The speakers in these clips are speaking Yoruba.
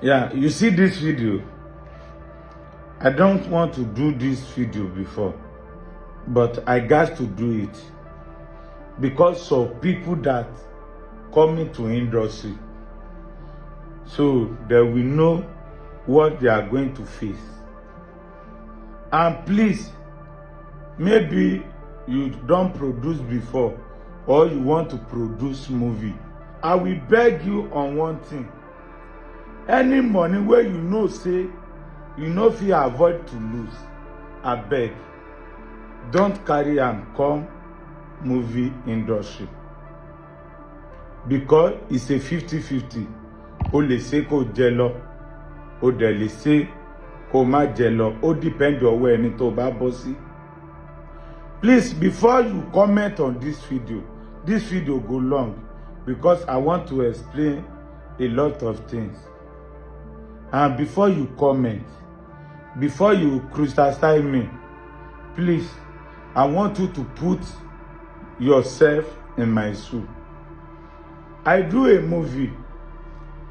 Yeah, you see this video. I don't want to do this video before, but I got to do it because of people that come into industry, so they will know what they are going to face. And please, maybe you don't produce before or you want to produce movie, I will beg you on one thing. Any money wey you know say you no fit avoid to lose, abeg, don't carry am come movie industry, because it's a 50-50. O lè ṣe kó jẹ lọ, o dẹ̀ lè ṣe kó má jẹ lọ. Ó depend ọwọ́ ẹni tó bá bọ́ sí. Please, before you comment on this video, this video go long because I want to explain a lot of things. And before you comment, before you criticize me, please, I want you to put yourself in my shoe. I do a movie,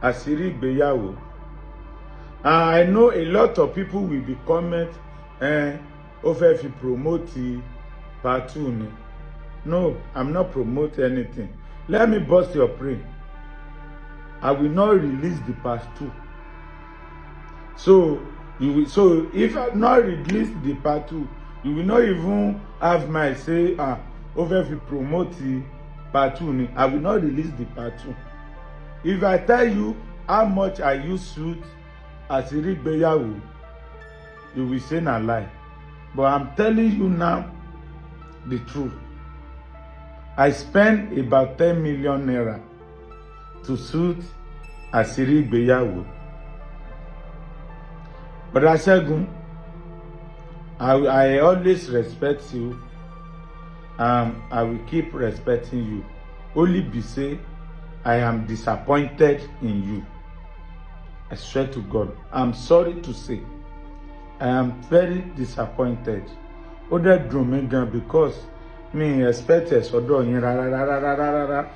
Àṣírí Ìgbéyàwó, and I know a lot of people will be comment, "Ó fẹ́ fi promote part two ni." No, I'm not promote anything. Let me burst your brain. I will not release the part two. So you will, so if I not release the part two, you will not even have my say, "Ah, ó fẹ́ fi promote part two ni." I will not release the part two. If I tell you how much I use shoot Àṣírí Ìgbéyàwó, you will say na lie. But I'm telling you now the truth. I spend about 10 million naira to shoot Àṣírí Ìgbéyàwó. Brother Ṣẹ́gun, I always respect you. I will keep respecting you. Only be say I am disappointed in you. I swear to God, I'm sorry to say, I am very disappointed. Ó dẹ̀ dùn mí gan because mi expect ẹ̀ sọ́dọ̀ yín rárá rárá rárá rárá.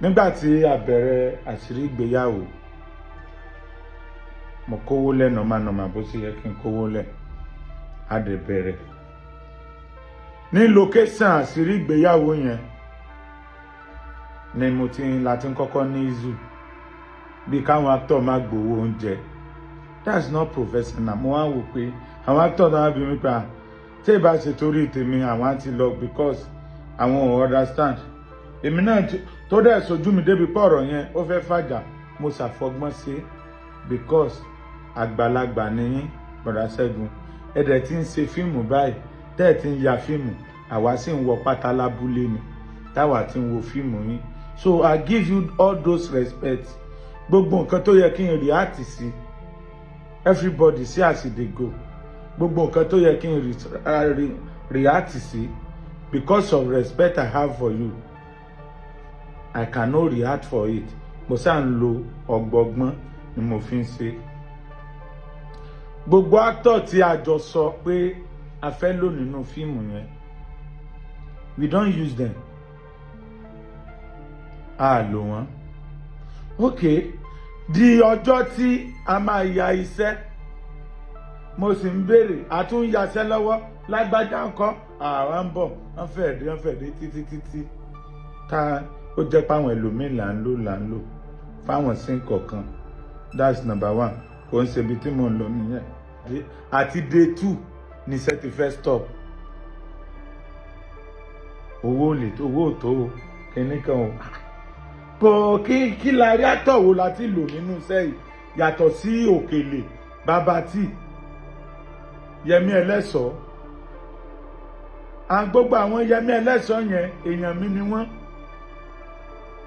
Nígbà tí a bẹ̀rẹ̀ Àṣírí Ìgbéyàwó, mo kówó lẹ̀ normal normal bó ṣe yẹ kí n kówó lẹ̀. A dẹ̀ bẹ̀rẹ̀. Ní location Àṣírí Ìgbéyàwó yẹn ni mo ti láti ń kọ́kọ́ ní issue bí káwọn actor má gbowó oúnjẹ. That's not professional. Mo wá wò pé àwọn actor náà bí mi pa tí ìbá ṣe torí tèmi, àwọn á ti lọ because àwọn ò understand. Èmi náà tó dẹ̀ sojú mi débi pé ọ̀rọ̀ yẹn ó fẹ́ fàjà, mo ṣàfọgbọ́n sí because àgbàlagbà ni yín, Bọ̀dá Ṣẹ́gun. Ẹ dẹ̀ ti ń ṣe fíìmù báyìí, tẹ́ ẹ̀ ti ń ya fíìmù, àwa sì ń wọ pátá lábúlé ni táwa ti ń wo fíìmù yín. So I give you all those respect. Gbogbo nǹkan tó yẹ kí n react sí, everybody see as e dey go, gbogbo nǹkan tó yẹ kí n react sí, because of respect I have for you, I cannot react for it. Mo ṣáà ń lo ọgbọgbọ́n ni mo fi ń ṣe. Gbogbo actor tí a jọ sọ pé a fẹ́ lò nínú fíìmù yẹn, we don't use them. A lò wọ́n. Ok, di ọjọ́ tí a máa ya iṣẹ́, mo sì ń béèrè, a tún ń yaṣẹ́ lọ́wọ́, lágbájá ńkọ́? Àwọn ń bọ̀, wọ́n fẹ́ẹ̀ dé, wọ́n fẹ́ẹ̀ dé, títí títí tá ó jẹ́ páwọn ẹlòmíín là ń lò fáwọn sí kọ̀ọ̀kan. That's number one. Kò ń ṣe ibi tí mò ń lọ nìyẹn. Àti day two ní iṣẹ́ ti fẹ́ stop. Owó ò lè tó, owó ò tó o, kinní kan o. Bọ̀ kí la rí àtọ̀ wo la ti lò nínú iṣẹ́ yìí yàtọ̀ sí Òkèlè, Bàbá Tí, Yẹmí Ẹlẹ́ṣọ̀ọ́? À gbogbo àwọn Yẹmí Ẹlẹ́ṣọ̀ọ́ yẹn, èèyàn mi ni wọ́n.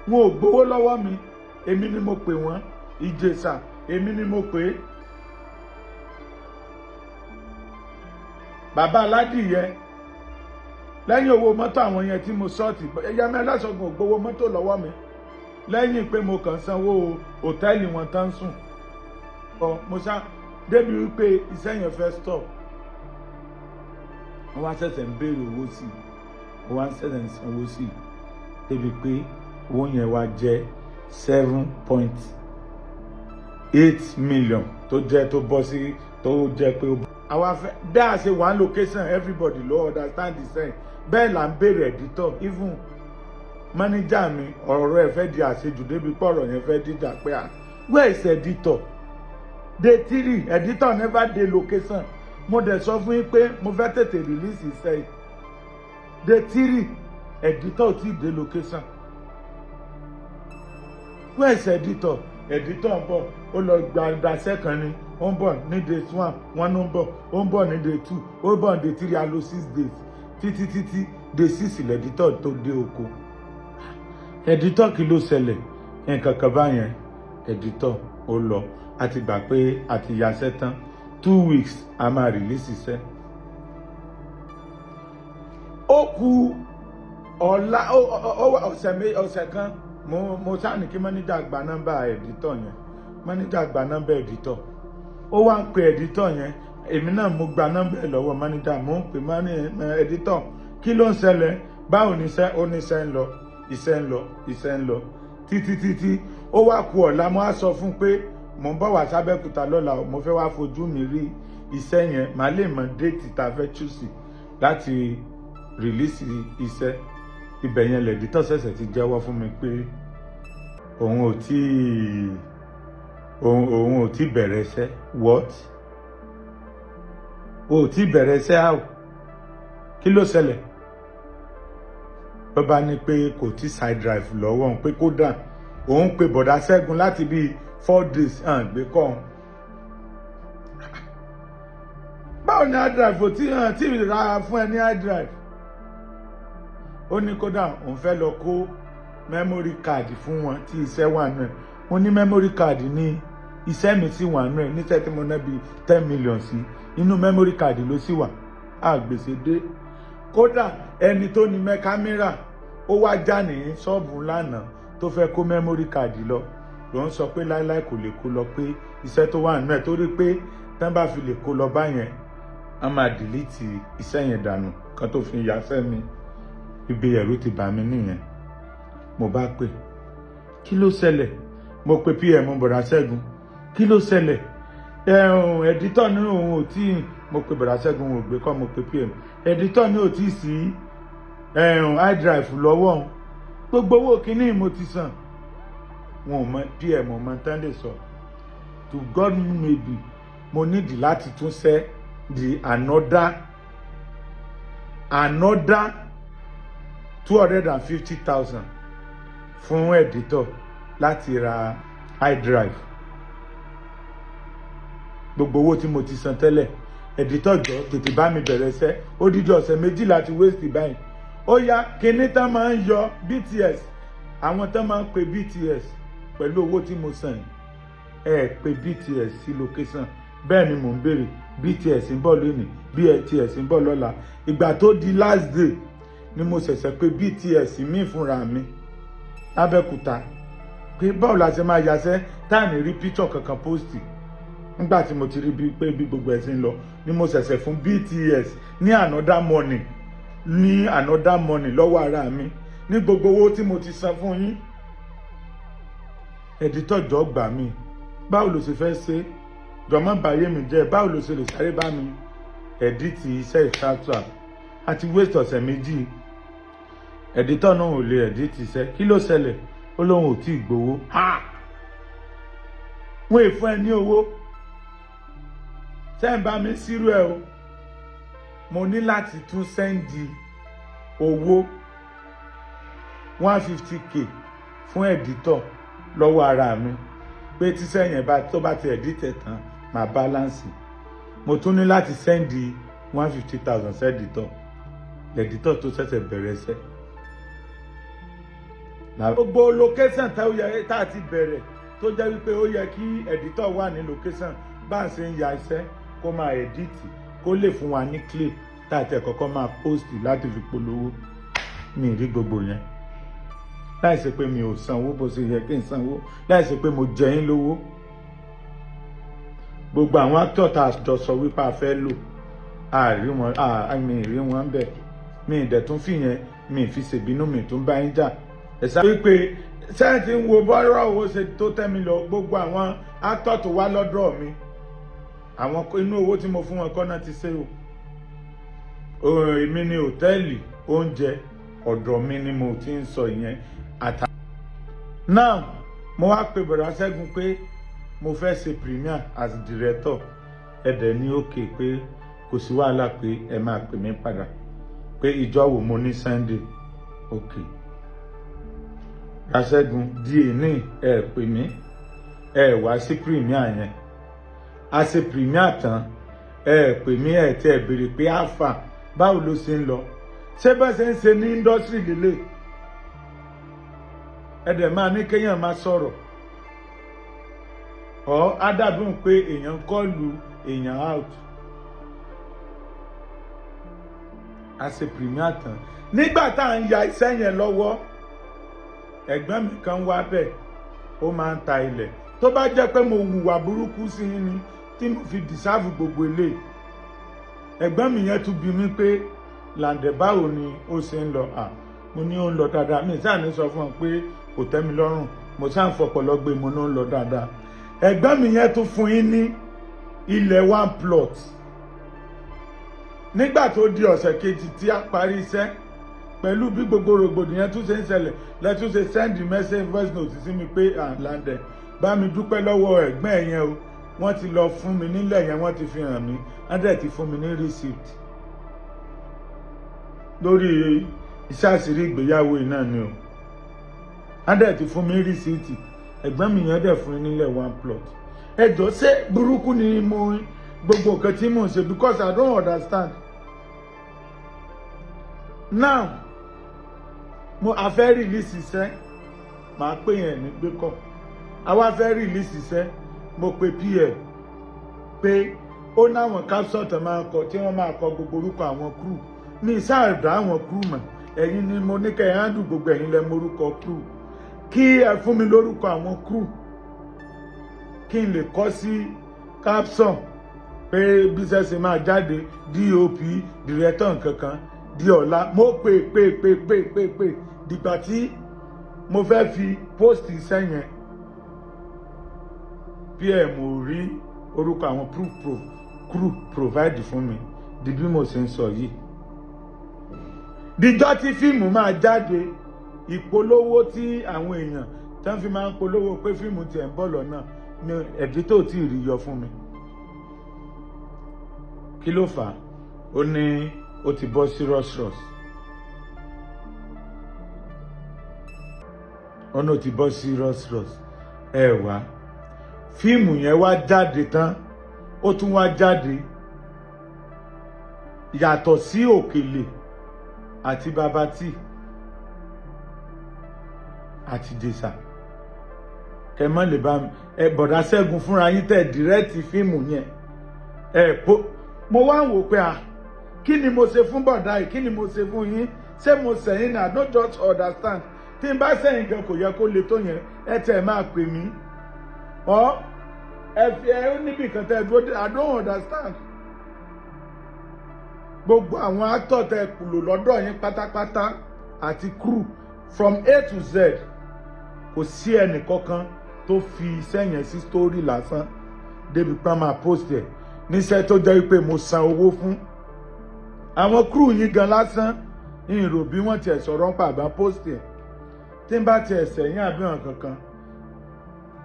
Wọn ò gbowó lọ́wọ́ mi, èmi ni mo pè wọ́n. Ìjẹ̀ṣà, èmi ni mo pè é. Bàbá Aládìyẹ, lẹ́yìn owó mọ́tò àwọn yẹn tí mo sọ́ọ̀tì, Yẹmí Ẹlẹ́ṣọ̀ọ́ kò gbowó mọ́tò lọ́wọ́ mi lẹ́yìn pé mo kàn sanwó hòtẹ́ẹ̀lì wọn tán sùn. Ọ mo ṣá débi wípé iṣẹ́ yẹn fẹ́ stop, wọ́n wá ṣẹ̀ṣẹ̀ ń béèrè owó sí i, wọ́n wá ṣẹ̀ṣẹ̀ ń sanwó sí i débi pé owó yẹn wá jẹ́ seven point 8 million tó jẹ́ tó bọ́ sí tó jẹ́ pé ó. Àwa fẹ́ bí a ṣe wà ní location, everybody ló understand the same. Bẹ́ẹ̀ là ń béèrè editor. Even manager mi, ọ̀rọ̀ ẹ̀ fẹ́ di àṣejù débi pọ̀rọ̀ yẹn fẹ́ díjà pé à, where is editor? Day three, editor never dey location. Mo dẹ̀ sọ fún yín pé mo fẹ́ tètè release iṣẹ́ yìí. Day three, editor ò tí ì dé location. Where is editor? Editor ń bọ̀, ó lọ gba ìgbàsẹ́ kan ni, ó ń bọ̀ ní day one, wọ́n ló ń bọ̀, ó ń bọ̀ ní day two, ó ń bọ̀ ní day three. A lò 6 days títí títí, day six l'editor tó dé oko. Editor, kí ló ṣẹlẹ̀? Nǹkan kan báyẹn. Editor ó lọ. A ti gbà pé a ti yaṣẹ́ tán, 2 weeks a máa release iṣẹ́. Ó kù ọ̀la, ọ̀sẹ̀, ọ̀sẹ̀ kan. Mo sáà ní kí manager gba nọ́mbà editor yẹn. Manager gba nọ́mbà editor, ó wá ń pe editor yẹn. Èmi náà mo gba nọ́mbà ẹ̀ lọ́wọ́ manager, mo ń pè mọ́ editor, kí ló ń ṣẹlẹ̀? Báwo ni iṣẹ́? Ó ní iṣẹ́ ń lọ, iṣẹ́ ń lọ, iṣẹ́ ń lọ títí títí. Ó wá ku ọ̀la. Mo á sọ fún pé mo ń bọ̀ wá sábẹ́kúta lọ́la, mo fẹ́ wá fojú mi rí iṣẹ́ yẹn, màá lè mọ date tá a fẹ́ choose láti release iṣẹ́. Ibẹ̀ yẹn l'editor ṣẹ̀ṣẹ̀ ti jẹ́wọ́ fún mi pé òun ò tí bẹ̀rẹ̀ iṣẹ́. What? O ò tí bẹ̀rẹ̀ iṣẹ́? How? Kí ló ṣẹlẹ̀? Ló bá ní pé kò tí side drive lọ́wọ́ òun, pé kódà òun pe bọ̀dá Ṣẹ́gun láti bíi 4 days hàn gbé kọ́ òun. Báwo ni hard drive ò tí hàn tí ra fún ẹ ní hard drive? Ó ní kódà òun fẹ́ lọ kó memory card fún wọn tí iṣẹ́ wà nù ẹ̀. Mo ní memory card ní iṣẹ́ mi sì wà nù ẹ̀, níṣẹ́ tí mo ná bíi 10 million sí, inú memory card ló sì wà. Àgbèsè dé. Kódà ẹni tó ní mẹ́ kámẹ́rà, ó wá já ní ṣọ́ọ̀bù lánàá tó fẹ́ kó memory card lọ, ló ń sọ pé láíláí, kò lè kó lọ, pé iṣẹ́ tó wà nínú ẹ̀, torí pé tán bá fi lè kó lọ báyẹn, wọ́n máa delete iṣẹ́ yẹn dànù kan tó fi yàṣẹ́ mi. Ibi ẹ̀rù ti bà mí nìyẹn. Mo bá pè, kí ló ṣẹlẹ̀? Mo pe PM bọ̀dá Ṣẹ́gun, kí ló ṣẹlẹ̀? Ẹ̀hún, editor ní òun ò tí. Mo pe bọ̀dá Ṣẹ́gun, ò gbé kọ́. Mo pe PM, editor ní ò tí sí ẹ̀hún iDrive lọ́wọ́ òun, gbogbo owó kínní mo ti san. Wọn ò mọ, PM ò mọ tán lè sọ. To God maybe mo nídìí láti tún ṣẹ́ di another 250,000 fún editor láti ra iDrive. Gbogbo owó tí mo ti san tẹ́lẹ̀. Editor, jọ, tètè bá mi bẹ̀rẹ̀ iṣẹ́. Odidi ọ̀sẹ̀ 2 láti waste báyìí. Ó yá, kinní tán máa ń yọ BTS, àwọn tán máa ń pe BTS pẹ̀lú owó tí mo san yìí, ẹ pe BTS sí location. Bẹ́ẹ̀ ni mò ń béèrè, BTS ń bọ̀ lónìí, BTS ń bọ̀ lọ́la. Ìgbà tó di last day ni mo ṣẹ̀ṣẹ̀ pé BTS mi fúnra mi lábẹ́kúta, pé báwo la ṣe máa yaṣẹ́ tá à ní rí picture kankan post, nígbà tí mo ti rí bí pé bí gbogbo ẹ̀ ṣe ń lọ, ni mo ṣẹ̀ṣẹ̀ fún BTS ní another money, ní another money lọ́wọ́ ara mi, ní gbogbo owó tí mo ti san fún yín. Editor, jọ, gbà mí. Báwo ló ṣe fẹ́ ṣe? Jọ̀mọ́, báyé mi jẹ́. Báwo ló ṣe lè sáré bá mi edit iṣẹ́ ìfàtúà àti waste ọ̀sẹ̀ 2? Editor náà ò lè edit iṣẹ́. Kí ló ṣẹlẹ̀? Ó lóun ò tí ì gbowó. Wọ́n è fún ẹ ní owó. Ṣé ń bá mi sírú ẹ o? Mo ní láti tún send owó 150K fún editor lọ́wọ́ ara mi, pé tíṣẹ́ yẹn bá tó bá ti edit ẹ̀ tán, máa balance. Mo tún ní láti send 150,000 sí editor, editor tó ṣẹ̀ṣẹ̀ bẹ̀rẹ̀ iṣẹ́. Gbogbo location tá a ti bẹ̀rẹ̀, tó jẹ́ wípé ó yẹ kí editor wà ní location, bá a ṣe ń ya iṣẹ́, kó máa edit, kó lè fún wa ní clip tá a tẹ̀ kọ́kọ́ máa post láti fi polówó, mi rí gbogbo yẹn. Láì ṣe pé mi ò sanwó bó ṣe yẹ kí n sanwó, láì ṣe pé mo jẹ yín lówó. Gbogbo àwọn actor tá a jọ sọ wípé a fẹ́ lò, àrí wọn, mi rí wọn bẹ̀. Mi ì dẹ̀ tún fi yẹn, mi ì fi ṣèbínú, mi tún bá yín jà. Ẹ sáré wípé Sẹ́yìn tí ń wo bọ́rọ̀ owó ṣe tó 10 million. Gbogbo àwọn actor tó wá lọ́dọ̀ mi, àwọn inú owó tí mo fún wọn kọ́ náà ti ṣe o. Èmi ní hotel, oúnjẹ ọ̀dọ̀ mi ni mo ti ń sọ ìyẹn àtà. Now, mo wá pe Bọ̀dá Ṣẹ́gun pé mo fẹ́ ṣe premiere as director. Ẹ dẹ̀ ní okay, pé kò sí wàhálà, pé ẹ máa pè mí padà, pé ìjọ wo. Mo ní Sunday, okay. Ṣẹ́gun di èní, ẹ pè mí, ẹ wá sí premiere yẹn. A ṣe premiere tán, ẹ pè mí, ẹ tẹ ẹ béèrè pé àfà, báwo ló ṣe ń lọ? Ṣé bá ṣe ń ṣe ní industry lélẹ̀? Ẹ dẹ̀ máa ní kéèyàn máa sọ̀rọ̀ ọ́ á dàbí pé èèyàn call èèyàn out. A ṣe premiere tán, nígbà tá à ń ya iṣẹ́ yẹn lọ́wọ́, ẹ̀gbọ́n mi kan wá bẹ̀, ó máa ń ta ilẹ̀. Tó bá jẹ́ pé mo hùwà burúkú sí yín ni tí mo fi deserve gbogbo eléyìí, ẹ̀gbọ́n mi yẹn tún bi mí pé, "Làǹdẹ̀, báwo ni ó ṣe ń lọ?" À, mo ní ó ń lọ dáadáa. Mi sáà ní sọ fún ọ pé kò tẹ́ mi lọ́rùn. Mo sáà ń fọpọlọ gbé, mo ní ó ń lọ dáadáa. Ẹ̀gbọ́n mi yẹn tún fún yín ní ilẹ̀ one plot. Nígbà tó di ọ̀sẹ̀ kejì tí a parí iṣẹ́, pẹ̀lú bí gbogbo rògbòdìyàn tún ṣe ń ṣẹlẹ̀, lẹ́tún ṣe send message, voice note sí mi pé, "Làǹdẹ̀, bá mi dúpẹ́ lọ́wọ́ ẹ̀gbọ́n ẹ̀ yẹn o. Wọ́n ti lọ fún mi nílẹ̀ yẹn, wọ́n ti fi hàn mí, wọ́n dẹ̀ ti fún mi ní receipt." Lórí iṣẹ́ àṣírí ìgbéyàwó yìí náà ni o. Wọ́n dẹ̀ ti fún mi ní receipt. Ẹ̀gbọ́n mi yẹn dẹ̀ fún mi nílẹ̀ one plot. Ẹ jọ̀ọ́, ṣé burúkú ni mo gbogbo nǹkan tí mò ń ṣe? Because I don't understand. Now, mo a fẹ́ release iṣẹ́, màá pè yẹn ní gbé kọ́. Àwa fẹ́ release iṣẹ́, mo pe pl pé ó náwọn caption tó máa ń kọ, tí wọ́n máa kọ gbogbo orúkọ àwọn crew mi. Sáà dá àwọn crew mọ̀. Ẹ̀yin ni mo ní kẹ́ ẹ̀ handle gbogbo, ẹ̀yin lẹ morúkọ crew. Kí ẹ fún mi lórúkọ àwọn crew kí n lè kọ sí caption pé bí iṣẹ́ ṣe máa jáde, DOP, director, nkankan. Di ọ̀la, mo pè pè pè pè pè pè, dìgbà tí mo fẹ́ fi post iṣẹ́ yẹn, pm ò rí orúkọ àwọn crew provide fún mi. Di bí mo ṣe ń sọ yìí, díjọ́ tí fíìmù máa jáde, ìpolówó tí àwọn èèyàn tí wọ́n fi máa ń polówó pé fíìmù tiẹ̀ ń bọ̀ lọ́nà ní ẹ̀dí tó tí ì rí yọ fún mi. Kí ló fà á? Ó ní ó ti bọ́ sí rush rush. Ó ní ó ti bọ́ sí rush rush. Ẹ wá, fíìmù yẹn wá jáde tán, ó tún wá jáde yàtọ̀ sí Òkèlè àti Babati àti Jésà. Kẹ mọ́ lè bá mi ẹ bọ̀dá Ṣẹ́gun fúnra yín tẹ̀ direct fíìmù yẹn. Ẹ po, mo wá ń wò pé, à, kí ni mo ṣe fún bọ̀dá yìí? Kí ni mo ṣe fún yín? Ṣé mo sẹ̀yìn náà? I don't just understand. Tí n bá sẹ́yìn gan, kò yẹ kó le tó yẹn. Ẹ tẹ̀ máa pè mí ọ, ẹ fi ẹ níbì kan tẹ dúró. I don't understand. Gbogbo àwọn actor tẹ kùlò lọ́dọ̀ yín pátápátá àti crew from A to Z, kò sí ẹnì kankan tó fi iṣẹ́ yẹn sí story lásán débi pé wọ́n máa post ẹ̀ níṣẹ́ tó jẹ́ pé mo san owó fún àwọn crew yín gan lásán. Ìrò bí wọ́n tiẹ̀ sọ̀rọ̀ ń pa àbá post ẹ̀. Tí n bá tiẹ̀ sẹ̀yìn àbí hàn kankan,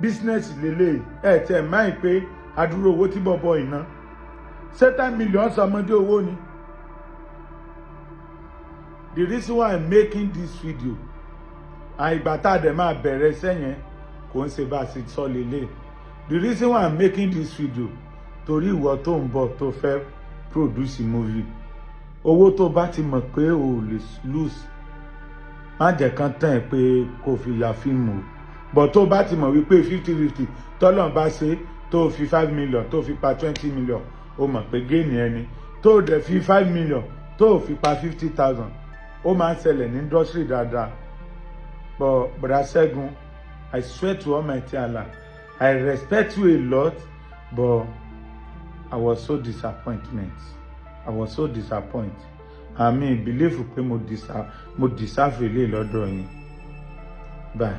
business lélẹ̀. Ẹ̀ tiẹ̀ máa ń pé adúrò owó tí bọ̀bọ̀ iná ṣé 10 million sọmọdé owó ni. The reason why I'm making this video, àìgbà tá a dẹ̀ máa bẹ̀rẹ̀ iṣẹ́ yẹn, kò ń ṣe bá a ṣe sọ lélẹ̀. The reason why I'm making this video, torí ìwọ tó ń bọ̀, tó fẹ́ produce movie, owó tó bá ti mọ̀ pé o lè lose, má jẹ́ kán tán ẹ̀ pé kó fi ya fíìmù o. But tó bá ti mọ̀ wípé 50-50, tọ́lọ̀ bá ṣe, tó fi 5 million tó fi pa 20 million, o mọ̀ pé gain ẹni tó dẹ̀ fi 5 million tó fi pa 50,000. Ó máa ń ṣẹlẹ̀ ní industry dáadáa. But Bọ̀dá Ṣẹ́gun, I swear to Almighty Allah, I respect you a lot, but I was so disappointment. I was so disappointed. I mean, believe pé mo deserve ilé lọ́dọ̀ yín. Bye.